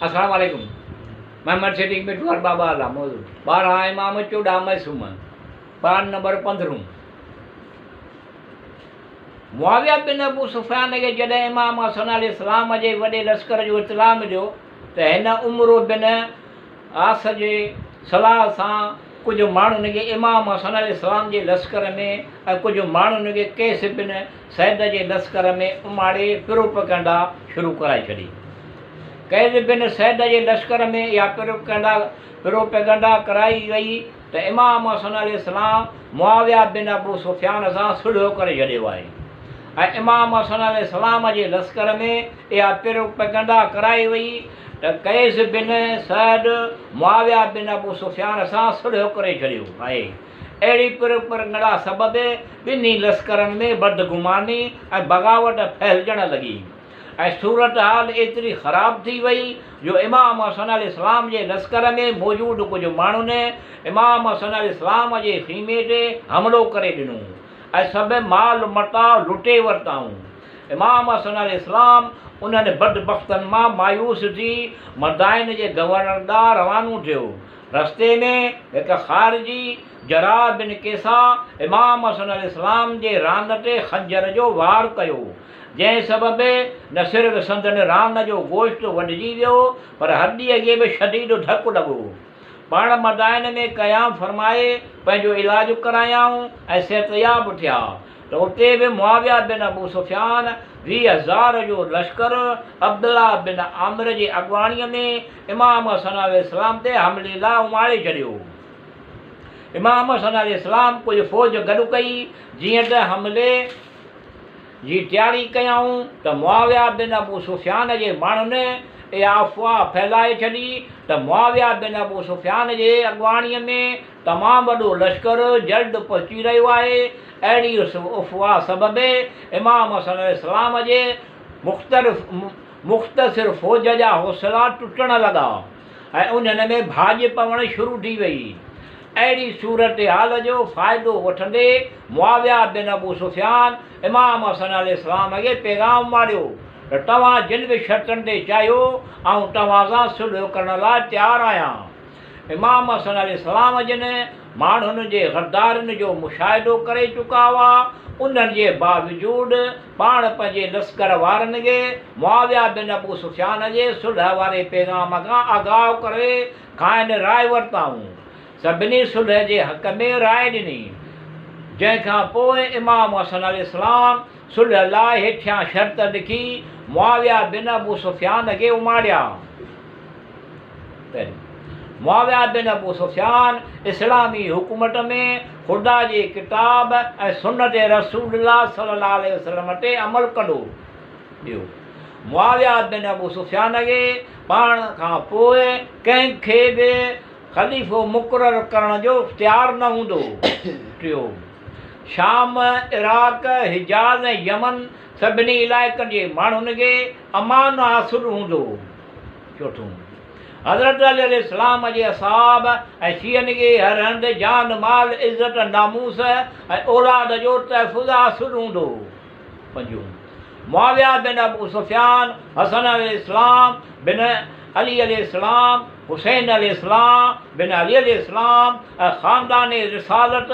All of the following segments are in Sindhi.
السلام عليڪم محمد صديق مٺو هر بابا الله موضوع 12 امام 14 معصوم پران نمبر 15 معاويه بن ابو سفيان کي جڏهن امام حسن عليه السلام جي وڏي لشڪر جو اطلاع مليو ته هن عمرو بن عاص جي صلاح سان ڪجهه ماڻهن کي امام حسن عليه السلام جي لشڪر ۾ ۽ ڪجهه ماڻهن کي قيس بن سعد جي لشڪر ۾ اماڻي پروپئگنڊا شروع ڪرائي ڇڏي. قيس بن سعد جي لشڪر ۾ اها پروپئگنڊا ڪرائي وئي ته امام حسن عليه السلام معاويه بن ابو سفيان سان صلح ڪري ڇڏيو آهي ۽ امام حسن عليه السلام جي لشڪر ۾ اها پروپئگنڊا ڪرائي وئي ته قيس بن سعد معاويه بن ابو سفيان سان صلح ڪري ڇڏيو آهي. اهڙي پروپئگنڊا سبب ٻنهي لشڪرن ۾ بدگماني ۽ بغاوت ڦهلجڻ لڳي. ۽ صورتحال ايتري خراب ٿي وئي جو امام حسن عليه السلام جي لشڪر ۾ موجود ڪجهه ماڻهن امام حسن عليه السلام جي خيمي تي حملو ڪري ڏنو ۽ سڀ مال متاع لٽي ورتائون. امام حسن عليه السلام انهن بدبختن مان مايوس ٿي مدائن جي گورنر ڏانهن روانو ٿيو. رستي ۾ هڪ خارجي جراح بن قيسه امام حسن عليه السلام جي ران تي خنجر جو وار ڪيو. جنهن سبب نه صرف سندن ران جو گوشت وڍجي ويو پر هڏيء کي به شديد ڌڪ لڳو. پاڻ مدائن ۾ قيام فرمائي پنهنجو علاج ڪرايائون ۽ صحتياب ٿيا ته اتي به معاويه بن ابو سفيان 20,000 جو لشڪر عبدالله بن عامر جي اڳواڻيء ۾ امام حسن عليه السلام تي حملي لاء اماڻي ڇڏيو. امام حسن عليه السلام ڪجهه فوج گڏ ڪئي جيئن ته حملي جي تياري ڪيائون ته معاويه بن ابو سفيان جي ماڻهن اها افواهه ڦهلائي ڇڏي ته معاويه بن ابو سفيان جي اڳواڻيء ۾ تمام وڏو لشڪر جلد پهچي رهيو آهي. اهڙي افواهه سبب امام حسن عليه السلام جي مختصر فوج جا حوصلا ٽٽڻ لڳا. ۽ انهن ۾ ڀاڄ پوڻ شروع ٿي وئي. اهڙي صورتحال جو فائدو وٺندي معاويه بن ابو سفيان امام حسن عليه السلام کي پيغام ماڙيو ته توهان جن به شرطن تي چاهيو آئون توهان سان صلح ڪرڻ لاء تيار آهيان. امام حسن عليه السلام جن ماڻهن جي غدارين جو مشاهدو ڪري چڪا هئا، انهن جي باوجود پاڻ پنهنجي لشڪر وارن کي معاويه بن ابو سفيان جي صلح واري پيغام کان آگاهه ڪري کانئن راء ورتائون. سڀني صلح جي حق ۾ راء ڏني. جنهن کان پوء امام حسن عليه السلام صلح لاء هيٺيان شرط لکي معاويه بن ابو سفيان کي اماڻيا. پهريون، معاويه بن ابو سفيان اسلامي حڪومت ۾ خدا جي ڪتاب ۽ سنت رسول الله صلي الله عليه وسلم تي عمل ڪندو. ٻيو، معاويه بن ابو سفيان کي پاڻ کان پوء ڪنهن کي به خليفو مقرر ڪرڻ جو اختيار نه هوندو. ٽيو، شام، عراق، حجاز ۽ يمن سڀني علائقن جي ماڻهن کي امان حاصل هوندو. چوٿون، حضرت علي عليه السلام جي اصحاب ۽ شيعن کي هر هنڌ جان، مال، عزت، ناموس ۽ اولاد جو تحفظ حاصل هوندو. پنجون، معاويه بن ابو سفيان، حسن عليه السلام بن علي عليه السلام، حسين عليه السلام بن علي عليه السلام ۽ خاندان رسالت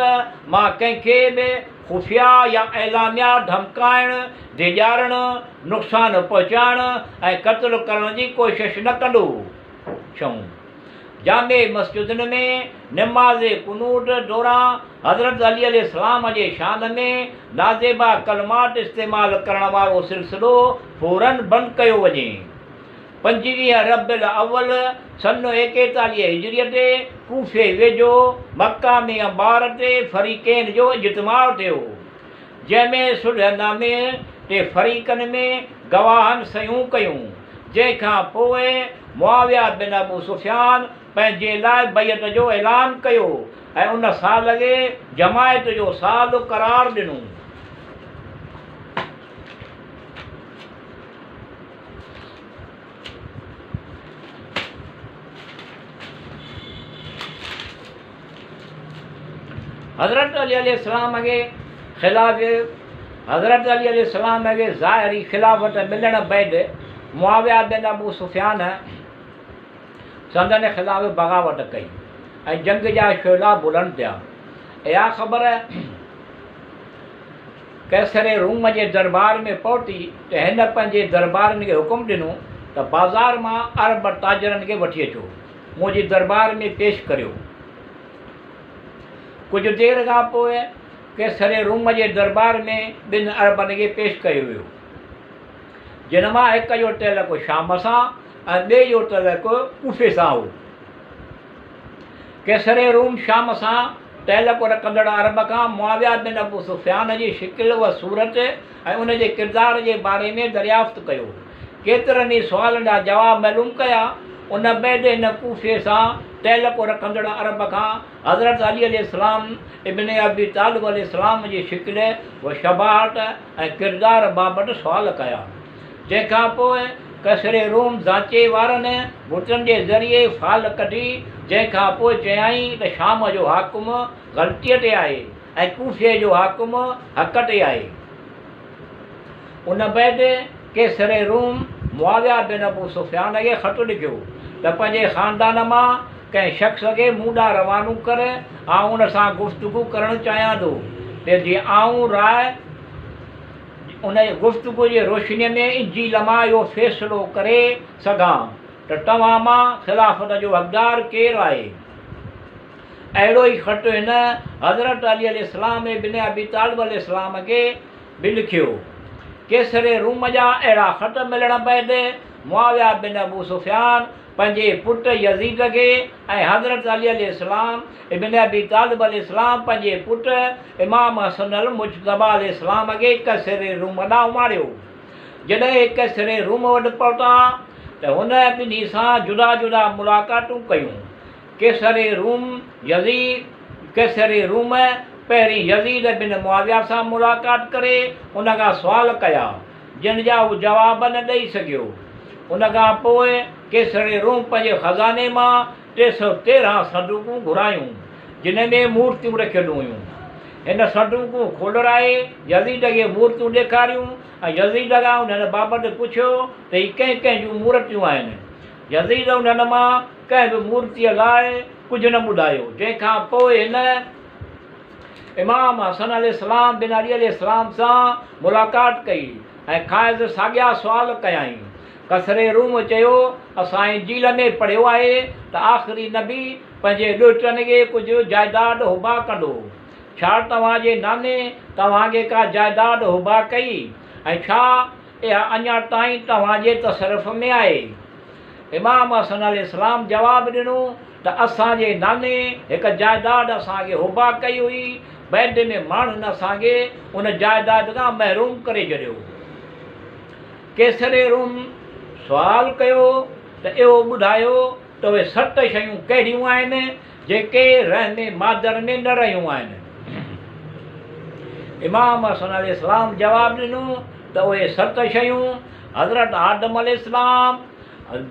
مان ڪنهن کي به خفيه يا اعلانيه ڌمڪائڻ، ڊيڄارڻ، نقصان پهچائڻ ۽ قتل ڪرڻ جي ڪوشش نه ڪندو. ڇهون، جامع مسجدن ۾ نماز قنوت دوران حضرت علي عليه السلام جي شان ۾ نازيبا ڪلمات استعمال ڪرڻ وارو سلسلو فوراً بند ڪيو وڃي. 25 ربيع الاول سن 41 هجريء تي ڪوفي ويجهو مقام انبار تي فريقين جو اجتماع ٿيو، جنهن ۾ صلح نامي تي فريقن ۾ گواهن صحيحون ڪيون، جنهن کان پوء معاويه بن ابو سفيان پنهنجي لاء بيعت جو اعلان ڪيو ۽ ان سال کي جماعت جو سال قرار ڏنو. حضرت علي عليه السلام کي خلاف حضرت علي عليه السلام کي ظاهري خلافت ملڻ بعد معاويه بن ابو سفيان سندن خلاف بغاوت ڪئي ۽ جنگ جا شعلا بلند ٿيا. اها خبر قيصر روم جي دربار ۾ پهتي ته هن پنهنجي دربارين کي حڪم ڏنو ته بازار مان عرب تاجرن کي وٺي اچو، منهنجي دربار ۾ پيش ڪريو. ڪجهه دير کان پوء قيصر روم جي دربار ۾ ٻن عربن کي پيش ڪيو ويو، جن مان هڪ جو تعلق شام سان ۽ ٻئي جو تعلق ڪوفي سان هو. قيصر روم شام سان تعلق رکندڙ عرب کان معاويه بن ابو سفيان جي شڪل و صورت ۽ ان جي ڪردار جي باري ۾ دريافت ڪيو. ڪيترن ئي سوالن جا جواب معلوم ڪيا. ان بعد هن ڪوفي سان تعلق رکندڙ عرب کان حضرت علي عليه السلام ابن ابي طالب عليه السلام جي شڪل و شباهت ۽ ڪردار بابت سوال ڪيا. جنهن کان پوء قيصر روم زانچي وارن بتن جي ذريعي فال ڪڍي، جنهن کان پوء چيائين ته شام جو حاڪم غلطيء تي آهي ۽ ڪوفي جو حاڪم حق تي آهي. ان بعد قيصر روم معاويه بن ابو سفيان کي خط لکيو ته پنهنجي خاندان مان ڪنهن شخص کي مون ڏانهن روانو ڪر، آئون ان سان گفتگو ڪرڻ چاهيان ٿو ته جيئن آئون راء ان گفتگو جي روشنيء ۾ انجيل مان اهو فيصلو ڪري سگهان ته توهان مان خلافت جو حقدار ڪير آهي. اهڙو ئي خط هن حضرت علي عليه السلام ابن ابي طالب عليه السلام کي به لکيو. قيصر روم جا اهڙا خط ملڻ بعد معاويه بن ابو سفيان پنهنجي پٽ يزيد کي ۽ حضرت علي عليه السلام ابن ابي طالب عليه السلام پنهنجي پٽ امام حسن المجتبيٰ عليه السلام کي قيصر روم ڏانهن اماڻيو. جڏهن اهي قيصر روم وٽ پهتا ته هن ٻنهي سان جدا جدا ملاقاتون ڪيون. قيصر روم يزيد قيصر روم پهرين يزيد بن معاويه سان ملاقات ڪري ان کان سوال ڪيا، جن جا هو جواب نه ڏئي سگهيو. ان کان پوء قيصر روم پنهنجي خزاني مان 313 صندوقون گهرايون، جن ۾ مورتيون رکيل هيون. هن صندوقون کولرائي يزيد کي مورتيون ڏيکاريون ۽ يزيد کان انهن بابت پڇيو ته هي ڪنهن ڪنهن جون مورتيون آهن. يزيد انهن مان ڪنهن به مورتيء لاء ڪجهه نه ٻڌايو، جنهن کان پوء هن امام حسن عليه السلام بن علي عليه السلام سان ملاقات ڪئي ۽ کانئس ساڳيا سوال ڪيائين. قصر روم چيو، اسان انجيل ۾ پڙهيو آهي ته آخري نبي پنهنجي ڏوهٽن کي ڪجهه جائداد هبا ڪندو. ڇا توهان جي ناني توهان کي ڪا جائداد هبا ڪئي ۽ ڇا اها اڃا تائين توهان جي تصرف ۾ آهي؟ امام حسن عليه السلام جواب ڏنو ته اسان جي ناني هڪ جائداد اسان کي هبا ڪئي هئي، بعد ۾ ماڻهن اسان کي ان جائداد کان محروم ڪري ڇڏيو. قيصر روم سوال ڪيو ته اهو ٻڌايو ته اهي ست شيون ڪهڙيون آهن جيڪي رحم مادر ۾ نه رهيون آهن؟ امام حسن عليه السلام جواب ڏنو ته اهي ست شيون حضرت آدم عليه السلام،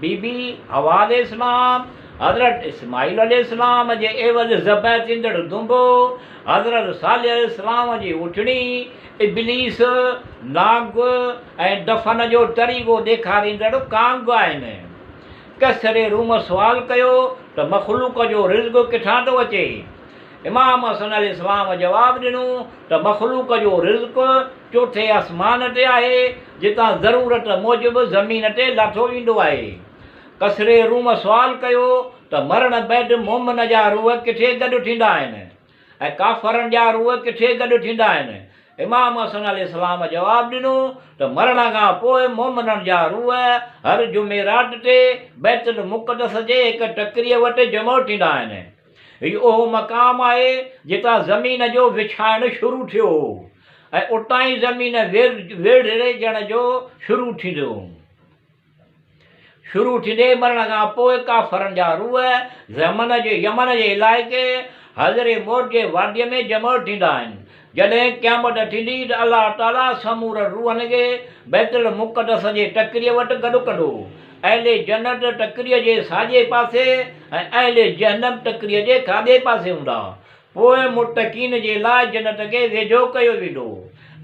بي بي حوا عليه السلام، حضرت اسماعيل عليه السلام جي عيوض ذبح ٿيندڙ دنبو، حضرت صالح عليه السلام جي اٺڻي، ابليس، نانگ ۽ دفن جو طريقو ڏيکاريندڙ ڪانگ آهن. قيصر روم سوال ڪيو ته مخلوق جو رزق ڪٿان ٿو اچي؟ امام حسن عليه السلام جواب ڏنو ته مخلوق جو رزق چوٿين آسمان تي آهي، جتان ضرورت موجب زمين تي لاٿو ويندو آهي. قيصر روم سوال ڪيو ته مرڻ بعد مومن جا روح ڪٿي گڏ ٿيندا آهن؟ ۽ ڪافرن جا روح ڪٿي گڏ ٿيندا آهن؟ امام حسن عليه السلام جواب ڏنو ته مرڻ کان پوء مؤمنن جا روح هر جمعرات تي بيت المقدس جي هڪ ٽڪريء وٽ جمع ٿيندا آهن. هي اهو مقام آهي جتان زمين جو وڇائڻ شروع ٿيو هو ۽ اتان ئي زمين ويڙهجڻ جو شروع ٿيندو. شروع ٿيندي مرڻ کان پوء ڪافرن جا روح يمن جي يمن جي علائقي حضر موت جي واديء ۾ جمع ٿيندا آهن. جڏهن قيامت ٿيندي ته الله تعاليٰ سمورن روحن کي بيت المقدس جي ٽڪريء وٽ گڏ ڪندو. اهل جنت ٽڪريء جي ساڄي پاسي ۽ اهل جهنم ٽڪريء جي کاٻي پاسي هوندا. پوء متقين جي لاء جنت کي ويجهو ڪيو ويندو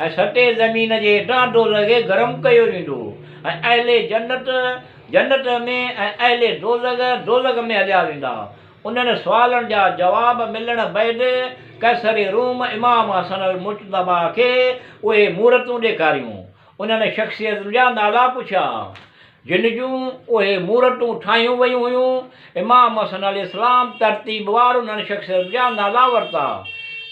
۽ سٽي زمين جي هيٺان دوزخ کي گرم ڪيو ويندو ۽ اهل جنت جنت ۾ ۽ اهل دوزخ دوزخ ۾ هليا ويندا. انهن سوالن جا جواب ملڻ بعد قيصر روم امام حسن المجتبيٰ کي اهي مورتون ڏيکاريون. انهن شخصيتن جا نالا پڇيا، جن جون اهي مورتون ٺاهيون ويون هيون. امام حسن عليه السلام ترتيبوار انهن شخصيتن جا نالا ورتا،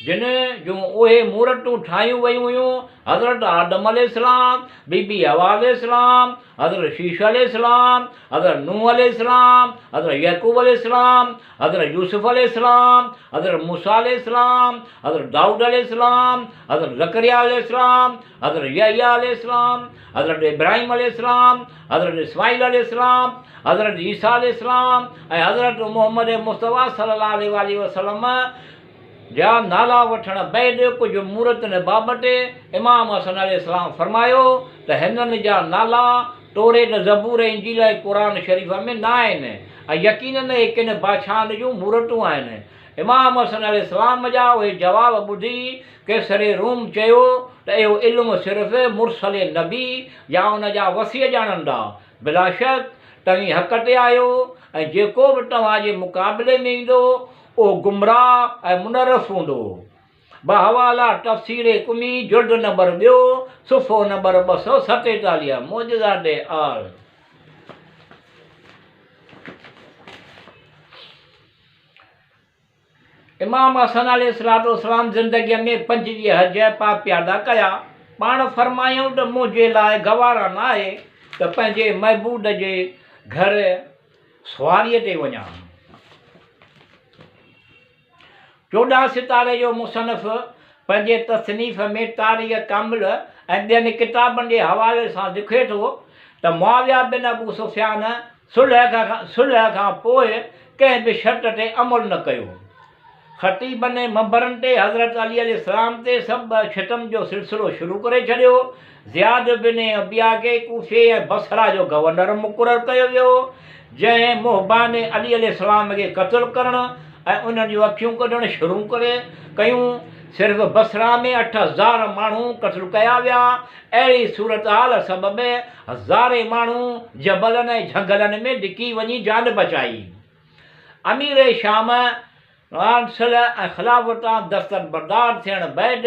جن جون اهي مورتون ٺاهيون ويون هيون، حضرت آدم عليه السلام، بي بي حوا عليه السلام، حضرت شيش عليه السلام، حضرت نوح عليه السلام، حضرت يعقوب عليه السلام، حضرت يوسف عليه السلام، حضرت موسيٰ عليه السلام، حضرت دائود عليه السلام، حضرت زڪريا عليه السلام، حضرت يحيٰ عليه السلام، حضرت ابراهيم عليه السلام، حضرت اسماعيل عليه السلام، حضرت عيسيٰ عليه السلام ۽ حضرت محمد مصطفيٰ صلي الله عليه واٰله وسلم جا نالا وٺڻ بعد ڪجهه مورتن بابت امام حسن عليه السلام فرمايو ته هنن جا نالا توريت، زبور، انجيل ۽ قرآن شريف ۾ نه آهن ۽ يقيناً اهي ڪن بادشاهن جون مورتون آهن. امام حسن عليه السلام جا اهي جواب ٻڌي قيصر روم چيو ته اهو علم صرف مرسل نبي يا ان جا وصي ڄاڻن ٿا. بلاشڪ توهين حق تي آهيو ۽ جيڪو به توهان جي مقابلي ۾ ايندو اهو گمراهه ۽ منحرف هوندو. بحواله تفسير قمي جلد نمبر ٻيو صفحو نمبر 247 معجزات آل. امام حسن عليه الصلوة والسلام زندگيء ۾ 25 حج پا پيادا ڪيا. پاڻ فرمايائون ته منهنجي لاء گوارا ناهي ته پنهنجي معبود جي گهر سواريء تي وڃان. 14 ستاري جو مصنف پنهنجي تصنيف ۾ تاريخ ڪامل ۽ ٻين ڪتابن جي حوالي سان لکي ٿو ته معاويه بن ابو سفيان صلح کان پوء ڪنهن به شرط تي عمل نه ڪيو. خطيبن ۽ منبرن تي حضرت علي عليه السلام تي سب شتم جو سلسلو شروع ڪري ڇڏيو. زياد بن ابيه کي ڪوفي ۽ بصره جو گورنر مقرر ڪيو ويو، جنهن محبان علي عليه السلام کي قتل ڪرڻ ۽ انهن جون اکيون ڪڍڻ شروع ڪري ڪيون. صرف بصره ۾ 8000 ماڻهو قتل ڪيا ويا. اهڙي صورتحال سبب هزارين ماڻهو جبلن ۽ جهنگلن ۾ لڪي وڃي جان بچائي. امير شام صلح ۽ خلافت تان دستبردار ٿيڻ بعد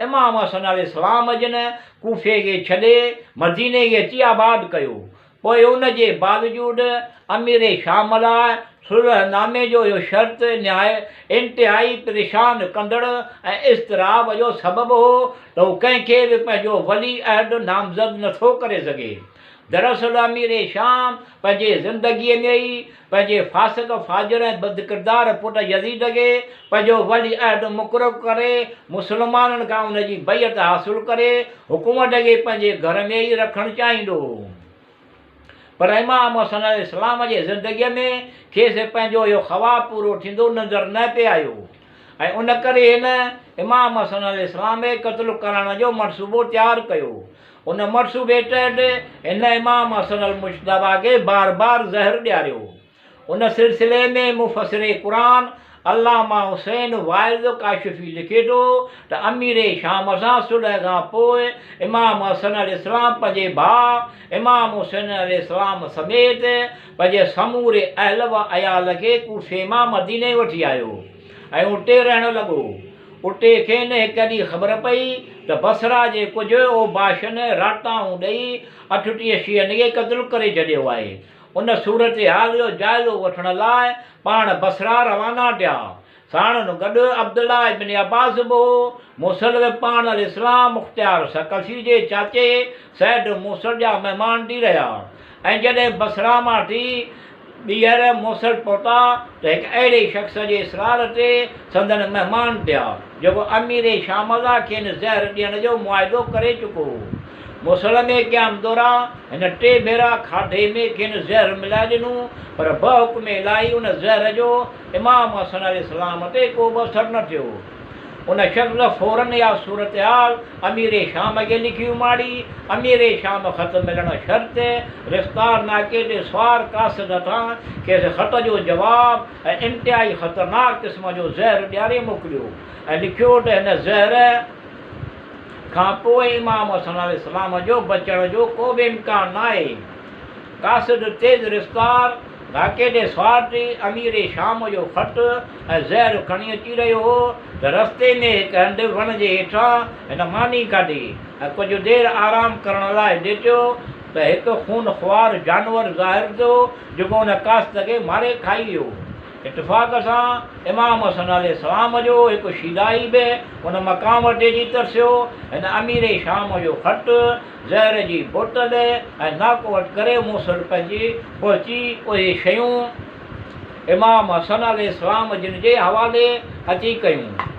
امام حسن عليه السلام جن ڪوفي کي ڇڏي مديني کي اچي آباد ڪيو. پوء ان جي باوجود امير شام لاء صلح نامي جو اهو شرط انتهائي پريشان ڪندڙ ۽ اضطراب جو سبب هو ته هو ڪنهن کي به پنهنجو ولي عهد نامزد نٿو ڪري سگهي. دراصل امير شام پنهنجي زندگيء ۾ ئي پنهنجي فاسق، فاجر ۽ بدڪردار پٽ يزيد کي پنهنجو ولي عهد مقرر ڪري مسلمانن کان ان جي بيعت حاصل ڪري حڪومت کي پنهنجي گهر ۾ ئي رکڻ چاهيندو هو. پر امام حسن عليه السلام جي زندگيء ۾ کيس پنهنجو اهو خواب پورو ٿيندو نظر نه پئي آيو ۽ ان ڪري هن امام حسن عليه السلام کي قتل ڪرائڻ جو منصوبو تيار ڪيو. ان منصوبي تحت هن امام حسن المجتبيٰ کي بار بار زهر ڏياريو. ان سلسلي ۾ مفسر قرآن علامه حسين واعظ ڪاشفي لکي ٿو ته امير شام سان صلح کان پوء امام حسن عليه السلام پنهنجي ڀاء امام حسين عليه السلام سميت پنهنجي سموري اهل و عيال کي ڪوفي مان مديني وٺي آيو ۽ اتي رهڻ لڳو. اتي کين هڪ ڏينهن خبر پئي ته بصره جي ڪجهه اوباشن راتاهون ڏئي 38 شيعن کي قتل ڪري ڇڏيو آهي. ان صورتحال جو جائزو وٺڻ لاء پاڻ بصره روانا ٿيا. ساڻن گڏ عبدالله ابن عباس به هو. موصل ۾ پاڻ عليه السلام مختيار ثقفي جي چاچي سعد موصل جا مهمان ٿي رهيا ۽ جڏهن بصره مان ٿي ٻيهر موصل پهتا ته هڪ اهڙي شخص جي اصرار تي سندن مهمان ٿيا، جيڪو امير شام لاء کين زهر ڏيڻ جو معاهدو ڪري چڪو هو. موصل ۾ قيام دوران هن ٽي ڀيرا کاڌي ۾ کين زهر ملائي ڏنو، پر بحڪم الاهي ان زهر جو امام حسن عليه السلام تي ڪو به اثر نه ٿيو. ان شخص فوراً اها صورتحال امير شام کي لکي اماڻي. امير شام خط ملڻ شرط رفتار ناڪي تي سوار قاصد هٿان کيس خط جو جواب ۽ انتهائي خطرناڪ قسم جو زهر ڏياري موڪليو ۽ لکيو ته هن زهر کان پوء امام حسن عليه السلام جو بچڻ جو ڪو به امڪان ناهي. قاصد تيز رفتار ناڪي تي سوار ٿي امير شام جو خط ۽ زهر کڻي اچي رهيو هو ته رستي ۾ هڪ هنڌ وڻ جي هيٺان هن ماني کاڌي ۽ ڪجهه دير آرام ڪرڻ لاء ليٽيو ته هڪ خون خوار جانور ظاهر ٿيو جيڪو ان قاصد کي ماري کائي ويو. اتفاق سان امام حسن عليه السلام جو هڪ شيدائي به ان مقام تي اچي ترسيو. هن امير شام جو خط، زهر جي بوتل ۽ ناڪو وٽ ڪري موصل پنهنجي پهچي اهي شيون امام حسن عليه السلام جن جي حوالي اچي ڪيون.